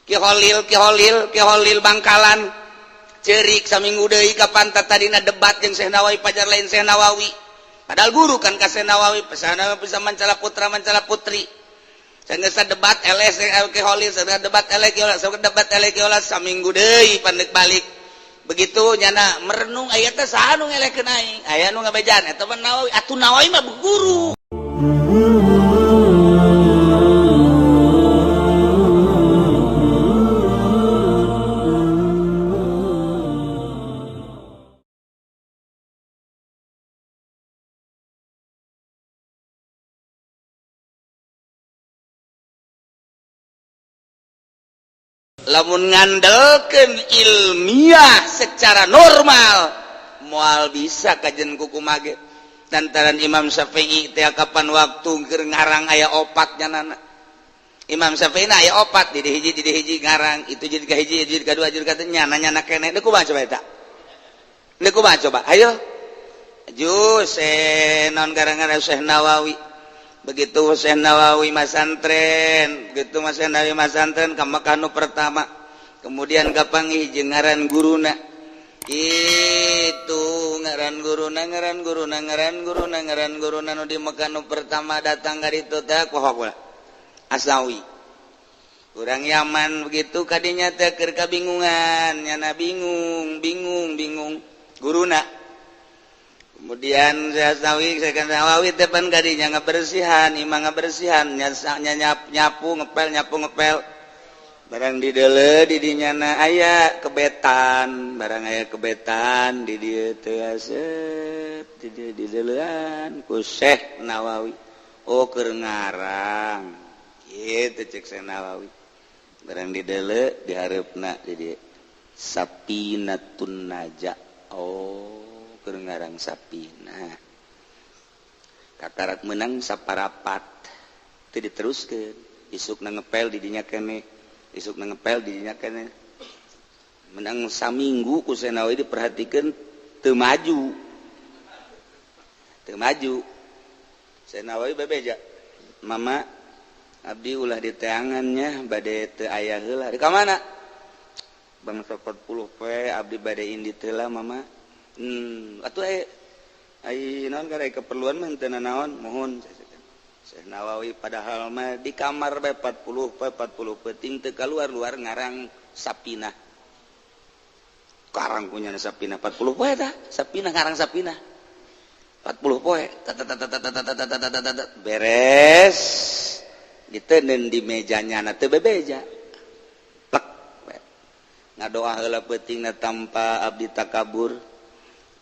Ki Holil, Ki Holil, Ki Holil Bangkalan cerik saminggu deui kapan tadina debat jeung Syekh Nawawi, pajar lain Syekh Nawawi, padahal guru kan ka Syekh Nawawi, pesana bisa mancala putra mancala putri. Sanggeus debat eleh Ki Holil, debat eleh Ki Holil, debat eleh Ki Holil, saminggu deui pandek balik. Begitu nyana merenung, aya teh saha nu ngelehkeun aing, aya nu ngabejaan eta mah Nawawi, atuh Nawawi mah guru. Lamun ngandelkeun ilmiah secara normal moal bisa kajen kuku mage, lantaran Imam Syafi'i teh kapan waktu keur ngarang aya opat nyanana. Imam Syafi'i na aya opat di hiji di hiji ngarang itu, jadi ka hiji, jadi ka dua, jadi ka nyana nyana keneh. Deuk kumaha coba eta? Deuk kumaha coba? Ayo jus non gara-gara Syekh Nawawi. Begitu Syekh Nawawi masantren, begitu Mas Syekh Nawawi masantren ka Mekah nu pertama, kemudian kapanggih jeung ngaran guruna itu, ngaran guruna, ngaran guruna, ngaran guruna, ngaran guruna nu di Mekah nu pertama datang ka ditu teh poho Asnawi, urang Yaman. Begitu kadinya teh keur kabingungan nyana, bingung bingung bingung guruna. Kemudian saya Nawawi, saya kan Nawawi depan kadinya ngabersihan imah, ngabersihan nyap, nyapu ngepel, nyapu ngepel, barang di dele di dinyana aya kebetan, barang aya kebetan di dieu teh, asep di dieu di delean ku Syekh Nawawi. Oh, keur ngarang kitu, cek Syekh Nawawi. Barang di dele di hareupna di dieu Sapinatun Naja. Oh, keur ngarang Sapina, kakarak menang saparapat teu diteruskeun. Isuk na ngepel di dinya keneh, isuk na ngepel di dinya keneh, menang saminggu ku Syekh Nawawi diperhatikan teu maju, teu maju. Syekh Nawawi bebeja, "Mama, abdi ulah diteangannya, bade teu aya heula." "Di ka mana?" "Bangsa 40 poe abdi bade indit heula, Mama." Atuh ai naon kada keperluan mah teu naon." "Mohon." Syekh Nawawi padahal mah di kamar bae 40 poe 40 peuting teu kaluar-luar ngarang Sapinah. Karang punya Sapinah 40 poe tah Sapinah, ngarang Sapinah 40 poe, beres ditenen di mejanya na teu bebeja plek, ngadoa heula peutingna, "Tanpa abdi takabur,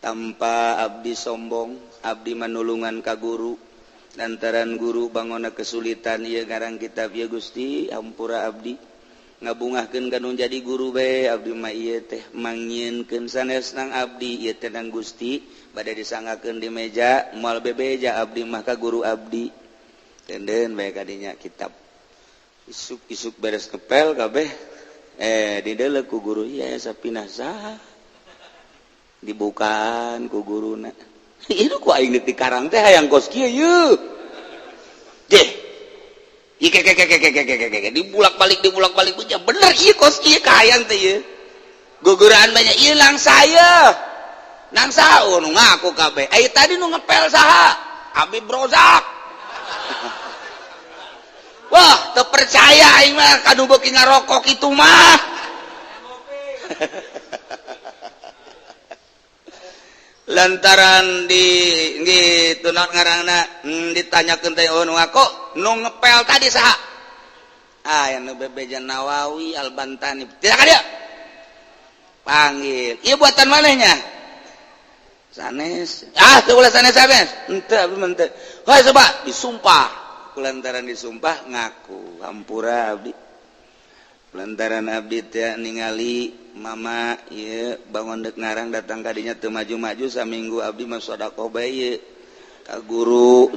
tanpa abdi sombong, abdi manulungan ka guru lantaran guru bangona kesulitan ieu ngarang kitab. Ya Gusti, hampura abdi, ngabungahkeun ka nu jadi guru bae abdi mah. Ieu teh mangnyieunkeun sanes nang abdi, ieu teh nang Gusti, bade disanggakeun di meja, moal bebeja abdi mah ka guru abdi." Tenden bae kadinya kitab. Isuk-isuk beres ngepel kabeh, dideuleu ku guru, "Ieu Sapinah saha?" Dibukaan ku guruna, "Itu ku aing di karang teh hayang kos kieu yeuh." Deh, dibulak-balik, dibulak-balik, bener ieu kos kieu kahayang teh ieu. Guguraan banyak hilang saya. Nang saha? Oh, nu ngaku kabeh. Eh, tadi nu ngepel saha? Habib Rozak. Wah, teu percaya aing mah kanu beuki ngarokok itu mah. Lantaran di gitu naon ngaranna, ditanyakeun teh, oh, nu ngaku nu ngepel tadi saha? Ah, yang nu bebeja Nawawi Albantani. Tidak ada panggil, "Ieu buatan manehnya?" "Sanes." "Ah, teu ulah sanes sanes, henteu, abdi mah henteu." "Hei, coba disumpah." Kulantaran disumpah ngaku, "Hampura abdi, lantaran abdi teh ningali mama ieu bangun dek ngarang datang kadinya teu maju-maju saminggu, abdi mah sedekah bae ieu ka guru."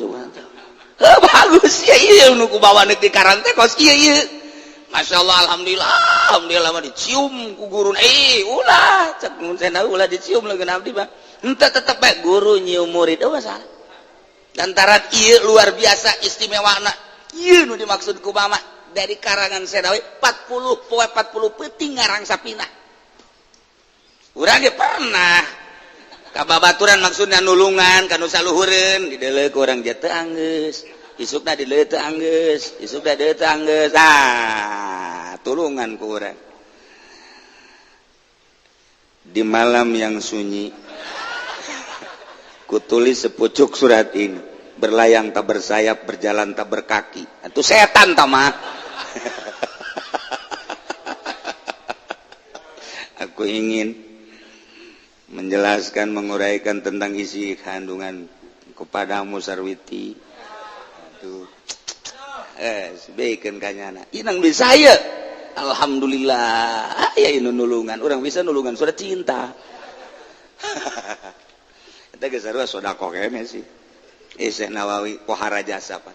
Heuh, bagus ya ieu nu ku bawa deuk di karang teh kos kieu ieu. Masya Allah, alhamdulillah, alhamdulillah mah dicium ku guru. Eh, ulah, cek mun ulah dicium leungeun abdi mah. Henteu, tetep bae guru nyium murid, oh masalah. Lantaran ieu luar biasa istimewana. Ieu nu dimaksud ku mama. Dari karangan Syekh Nawawi 40 poe 40 peuting ngarang sapina. Urang ge pernah kababaturan maksudna nulungan kanu saluhureun dideuleu ku urang teu anggeus, isukna dideuleu teu anggeus, isukna dideuleu teu anggeus. Ah, tulungan ku urang. Di malam yang sunyi kutulis sepucuk surat ini, berlayang tak bersayap, berjalan tak berkaki. Itu setan tama. Aku ingin menjelaskan, menguraikan tentang isi kandungan kepadamu Sarwiti. Aduh. Sebaikkan kanyana. Inang bisa ya. Alhamdulillah. Ya ini nulungan. Orang bisa nulungan surat cinta. Eta geus sarua sedekah kene sih. Syekh Nawawi pohara jasa pan.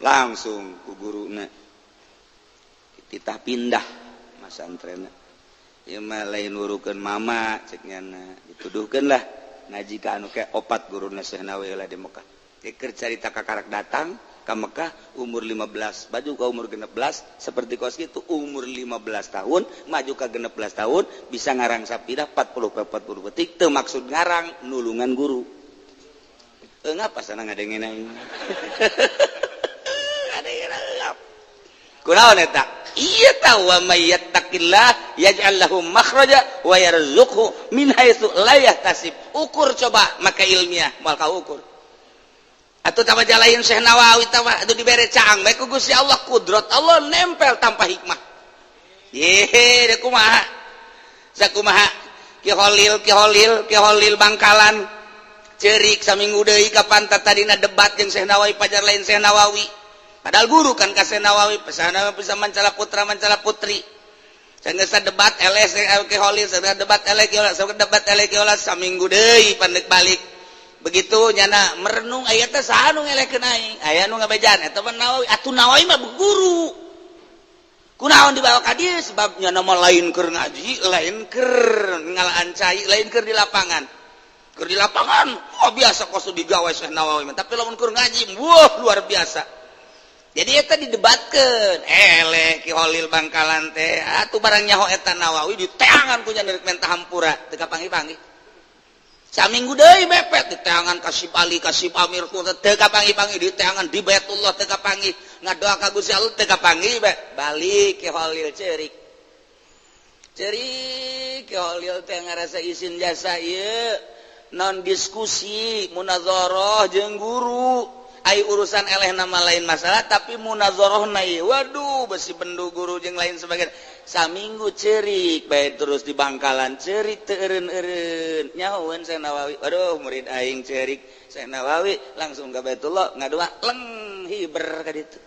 Langsung ku guruna titah pindah masantrena. Ieu mah lain nurukeun mama cek nyana, dituduhkeun lah ngaji ka anu ke opat guruna Syekh Nawawi lah di Mekah. Keur carita kakarak datang ka Mekah umur 15, baju ka umur 16 seperti kos kitu umur 15 tahun, maju ka 16 tahun bisa ngarang sapira 40 40 petik teu maksud ngarang nulungan guru. Ngapa sana ngadengeun aing? Ngadengeun kunaon eta? Iya tahu wa may yattaqillah yaj'al lahu makhraja wa yarzuqhu min haitsu la yahtasib. Ukur coba maka ilmiah moal kaukur. Atuh tama jalain Syekh Nawawi tama atuh dibere caang bae ku Gusti Allah, kudrat Allah nempel tanpa hikmah. Ye kumaha? Sakumaha? Ki Holil Ki Holil Ki Holil Bangkalan cerik saminggu deui ka pantat tadina debat jeung Syekh Nawawi pajar lain Syekh Nawawi. Padahal guru kan ka Syekh Nawawi pesana bisa mancala putra mancala putri. Sanggeus debat eleh Ki Holil, sanggeus debat eleh Ki Holil, sanggeus debat eleh Ki Holil saminggu deui pandek balik. Begitu nyana merenung aya teh saha nu ngelehkeun aing? Aya nu ngabejaan eta mah Nawawi, atuh Nawawi mah guru. Kunaon dibawa ka dieu sebab nyana mah lain keur ngaji, lain keur ngalaan cai, lain keur di lapangan. Keur di lapangan, wah biasa kos digawe Syekh Nawawi mah, tapi lamun keur ngaji, wah luar biasa. Jadi eta didebatkeun, eleh Ki Holil Bangkalan teh, atuh barang nyaho eta Nawawi diteangan ku nya menta hampura, teu kapanggih-panggih. Saminggu deui mepet diteangan ka Syib Ali, ka Syib Amir teu kapanggih-panggih, diteangan di Baitullah teu kapanggih, ngadoa ka Gusti Allah teu kapanggih bae. Balik Ki Holil ceurik. Ceurik Ki Holil teh ngarasa isin jasa ieu non diskusi munazarah jeung guru. Ai urusan eleh nama lain masalah tapi munazarahna ieu waduh besi bendu guru jeung lain sebagainya. Saminggu cerik bae terus di Bangkalan cerik teu eureun-eureun nyahoeun Syekh Nawawi waduh murid aing cerik Syekh Nawawi langsung ka Baitullah ngadoa leng hiber ka ditu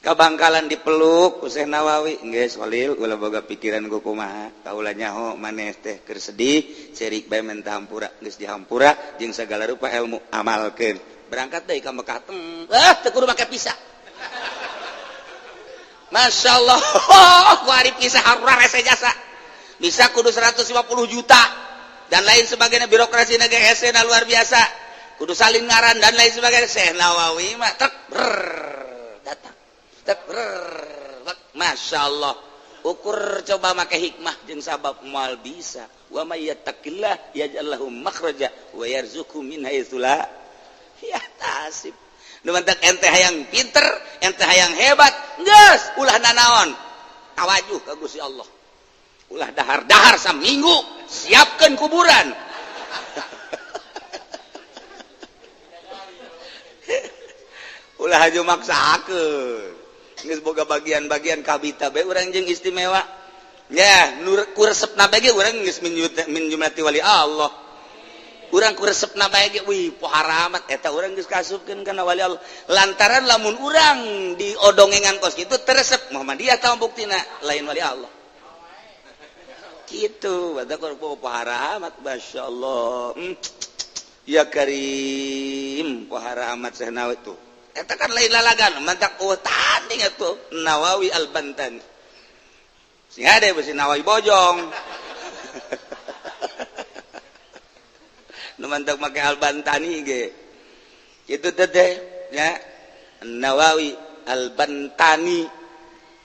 ka Bangkalan dipeluk ku Syekh Nawawi geus Holil ulah boga pikiran ku kumaha kaula nyaho maneh teh keur sedih cerik bae menta hampura geus dihampura jeung sagala rupa ilmu amalkeun berangkat deui ka Mekah ah teu kudu make visa. Masya Allah, ku ari visa harurese jasa bisa kudu 150 juta dan lain sebagainya, birokrasi negara hese luar biasa, kudu salin ngaran dan lain sebagainya. Syekh Nawawi mah tek datang tek Masya Allah. Ukur coba make hikmah jeung sabab moal bisa. Wa may yattaqillah yaj'al lahu makhraja wa yarzuqhu min haitsu la yahtasib. Nu mantak ente hayang pinter, ente hayang hebat, geus ulah nanaon, tawajuh ka Gusti Allah. Ulah dahar-dahar saminggu, siapkeun kuburan. Ulah haju maksakeun. Geus boga bagian-bagian kabita bae urang jeung istimewa. Ya, nur ku resepna bae ge urang geus min jumlati wali Allah. Urang ku resepna bae ge wih pohara amat eta urang geus kasupkeun kana wali Allah. Lantaran lamun urang diodongengan kos kitu teresep Muhammadiyah tahu buktina lain wali Allah. Kitu badak pohara amat masyaallah. Ya Karim pohara amat Syekh Nawawi tuh. Eta kan lain lalagan mantak eueuh tanding atuh Nawawi Al-Bantani. Sing ade besi Nawawi bojong. Nu mantak make Al-Bantani ge. Kitu teh ya Nawawi Al-Bantani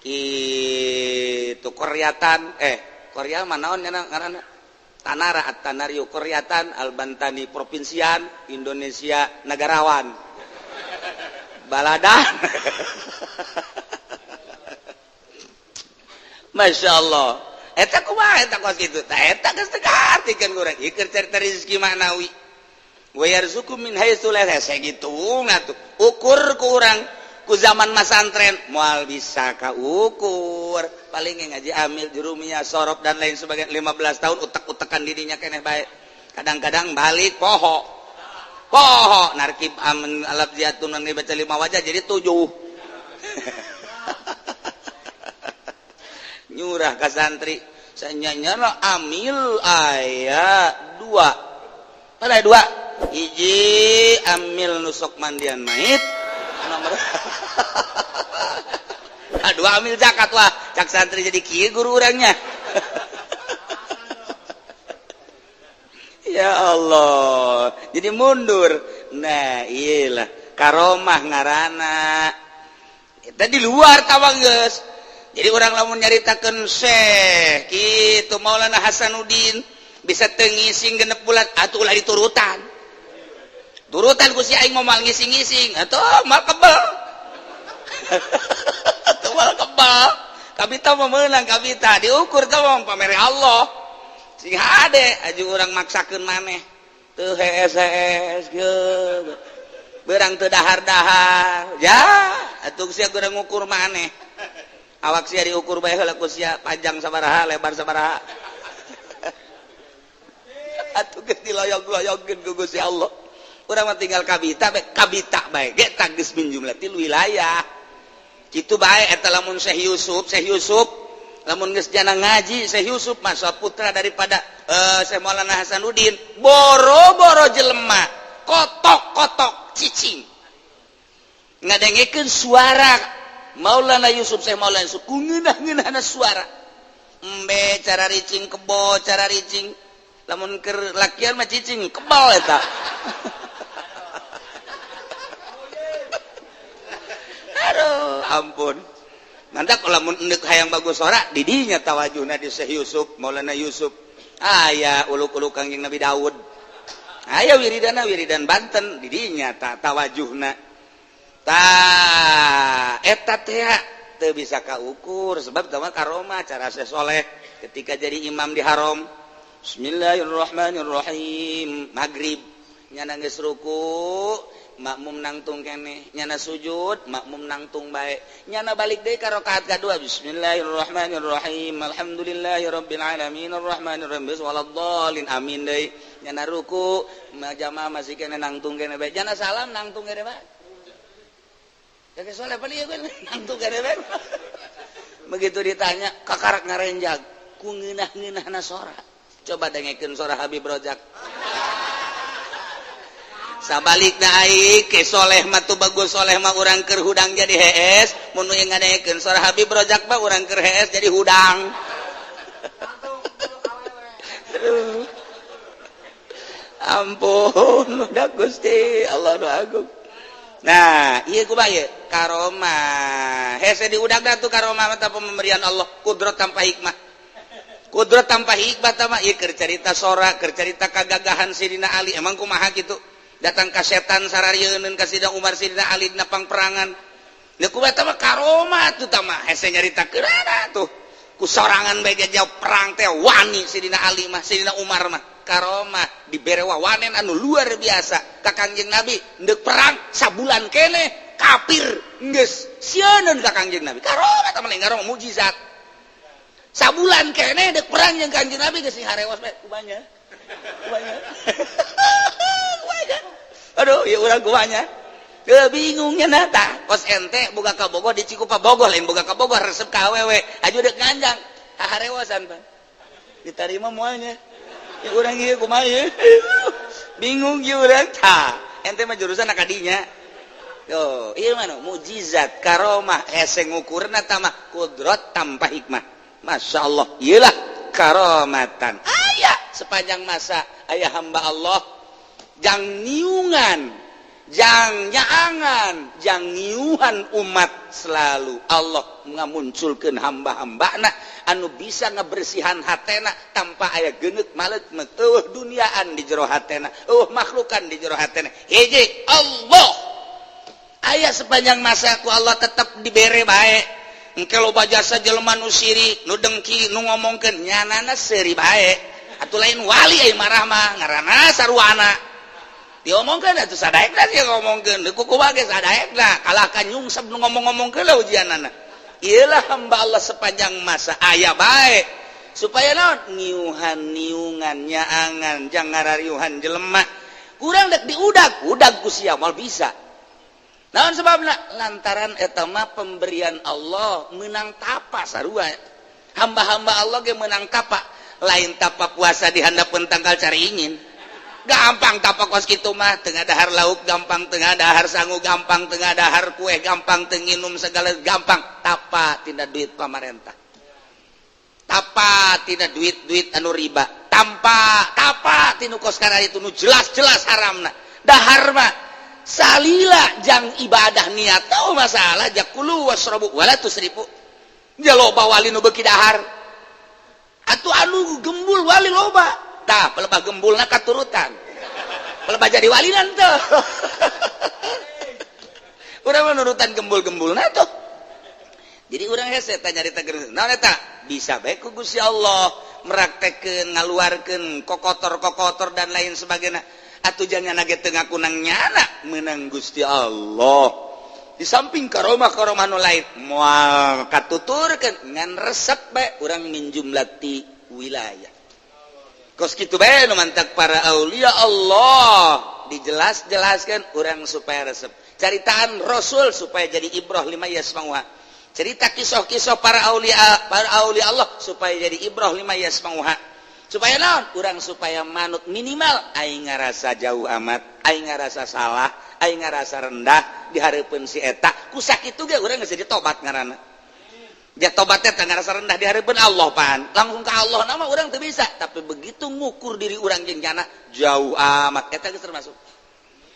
kitu Koreatan Korea manaon ngaranna Tanara At-Tanario Koreatan Al-Bantani Provinsian Indonesia Negarawan Baladan. Masya Allah eta kumaha eta kos kitu tah eta geus teu kaartikeun urang ieu keur carita rezeki maknawi wa yarzuqu min haitsu la yahtasib gitu atuh ukur ku urang ku zaman masantren moal bisa kaukur paling ngaji amil jurumiyah sorof dan lain sebagainya 15 tahun utek-utekan dirinya keneh bae kadang-kadang balik poho poho narkib amin alaf ziatun baca 5 wajah jadi 7. Nyurah ka santri sanyanya amil aya 2 ada 2 hiji amil nusok mandian mait nomor 2 amil zakat wah cak santri jadi kieu guru urangnya. Ya Allah jadi mundur. Nah iyalah karomah ngarana eta di luar tawang geus. Jadi orang lamun nyaritakeun Syekh kitu Maulana Hasanuddin bisa teu ngising 6 bulan atuh ulah diturutan. Turutan ku si aing moal ngising-ngising atuh mal kebel. Atuh mal kebel. Kabita mah meunang kabita diukur teh mah pamere Allah. Sing hade aju urang maksakeun maneh. Teu hees-hees kieu. Beurang teu dahar-dahar. Ya, atuh sia urang ngukur maneh. Awak sia diukur bae heula ku sia panjang sabaraha lebar sabaraha. Atuh geus diloyog-loyogkeun ku Gusti Allah. Urang mah tinggal kabita bae kabita bae ge tah geus min jumlatil wilayah. Kitu bae eta lamun Syekh Yusuf, Syekh Yusuf lamun geus jana ngaji Syekh Yusuf masa putra daripada Syekh Maulana Hasanuddin boro-boro jelema kotok-kotok cicing ngadengekeun suara Maulana Yusuf Syekh Maulana Yusuf ku ngeunah-ngeunahna suara embe cara ricing kebo cara ricing lamun keur lakian mah cicing kebal eta. Aduh ampun mantap lamun endek hayang bagus sora didinya tawajuhna di Syekh Yusuf Maulana Yusuf aya uluk-uluk Kangjeng Nabi Daud aya wiridana wiridan Banten didinya tawajuhna ta eta teh teu bisa kaukur sebab tama karomah cara Syekh Soleh ketika jadi imam di haram bismillahirrahmanirrahim maghrib nyana geus ruku makmum nangtung keneh nyana sujud makmum nangtung bae nyana balik deui ka rakaat kadua bismillahirrahmanirrahim alhamdulillahirabbil alamin arrahmanirrahim waladhdallin amin deui nyana ruku jamaah masih keneh nangtung keneh bae nyana salam nangtung keneh bae. Begitu ditanya kakarak ngarenjag ku ngeunah-ngeunahna sora. Coba dengekeun sora Habib Rojak. Sabalikna ai ke soleh mah tu bagus soleh mah urang keur hudang jadi hees, mun nu ngadengekeun sora Habib Rojak mah urang keur hees jadi hudang. Aduh. Ampun, udah Gusti Allah nu agung. Nah, iya ku bae karomah. Hese diudag tuh karomah mah pemberian Allah, kudrat tanpa hikmah. Kudrat tanpa hikmah tah mah ieu keur carita sora, keur carita kagagahan Sidina Ali. Emang kumaha kitu? Datang ka setan sararieun ka Sidina Umar, Sidina Ali dina pangperangan. Nya ku bae tah mah karomah tuh tah mah hese nyaritakeun tuh. Ku sorangan bae jauh perang teh wani Sidina Ali mah, Sidina Umar mah. Karomah dibere wawanen anu luar biasa ka Kangjeng Nabi ndek perang sabulan keneh kafir geus sieun ka Kangjeng Nabi karomah tah mah karomah mukjizat sabulan keneh ndek perang jeung Kangjeng Nabi geus harewas bae kumanya kumanya kumanya aduh ieu urang kumanya teu bingungnya na tah kos ente boga ka Bogor di Cikupa Bogor lain boga ka Bogor resep ka awewe aju deuk nganjang harewasan pan ditarima moalnya ya urang ieu kumaha ieu bingung ieu urang tah ente mah jurusan kadinya yo ieu mah mukjizat karomah hese ngukurna tah mah kudrat tanpa hikmah masyaallah ieu lah karomatan aya sepanjang masa aya hamba Allah jang niungan Jang nyaangan, jang ngiuhan umat. Selalu Allah ngamunculkeun hamba-hambana anu bisa ngebersihan hatena tanpa aya geungeut maleut, euweuh duniaan di jero hatena, euweuh makhlukan di jero hatena. Hiji Allah aya sepanjang masa, ku Allah tetap dibere bae. Engke loba jasa jelema nu sirik, nu dengki, nu ngomongkeun, nyanana seuri bae atuh. Lain wali ai marah mah, ngaranna sarwana diomongkeun atuh, sadaekna dia ngomongkeun kuku ge sadaekna, kalahkan nyungsep nu ngomong-ngomongkeun lah ujianana. Iyalah, hamba Allah sepanjang masa aya bae supaya naon, ngiuhan niungan nyaangan jangan ngarariuhan jelema. Kurang dek diudag udag ku sia, moal bisa. Naon sebabna? Lantaran eta mah pemberian Allah, menang tapa sarua. Hamba-hamba Allah ge menang tapa, lain tapa puasa di handapeun tangkal caringin. Gampang tapa kos kitu mah. Tengah dahar lauk gampang, tengah dahar sangu gampang, tengah dahar kue gampang, teu nginum segala gampang. Tapa tina duit pamarentah, tapa tina duit-duit anu riba, tanpa tapa tinu kos kana itu nu jelas-jelas haramna. Dahar mah salila jang ibadah, niat tahu masalah jak kulu wasrobu wala tusrifu. Dia loba wali nu beuki dahar atuh, anu gembul wali loba. Tah, pelebah gembulna katurutan, pelebah jadi wali nanti. Urang menurutan gembul-gembulna tuh. Jadi urang hese tanya nyarita naon eta bisa bae ku Gusti Allah meraktekeun, ngaluarkeun kokotor-kokotor dan lain sebagainya. Atuh jangan ge teu ngaku nang nyana menang Gusti Allah. Di samping karomah karomah nu lain moal katuturkeun, ngan resep bae urang min jumlati wilayah. Kos kitu bae nu mantak para aulia Allah dijelas-jelaskan urang supaya resep. Caritaan Rasul supaya jadi ibroh lima yasmauha, cerita kisah-kisah para aulia Allah supaya jadi ibroh lima yasmauha, supaya naon, urang supaya manut. Minimal aing ngarasa jauh amat, aing ngarasa salah, aing ngarasa rendah di hareupeun si eta, ku sakitu ge urang geus jadi tobat. Ngaranna dia tobat teh ngarasa rendah di hareupeun Allah pan langsung ke Allah nama urang teu bisa, tapi begitu ngukur diri urang jeung nyana jauh amat, eta geus termasuk.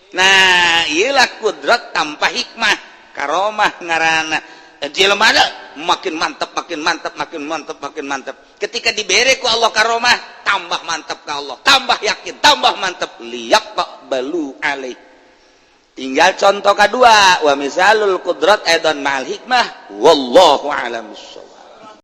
Nah, iyalah kudrat tanpa hikmah, karomah ngaranna. Jelema makin mantap, makin mantap, makin mantap, makin mantap. Ketika diberi ku Allah karomah, tambah mantap ke Allah, tambah yakin, tambah mantap, liyaqbalu alaih. Tinggal contoh kedua, wa misalul kudrat aidan ma'al hikmah, wallahu a'lam bissawab.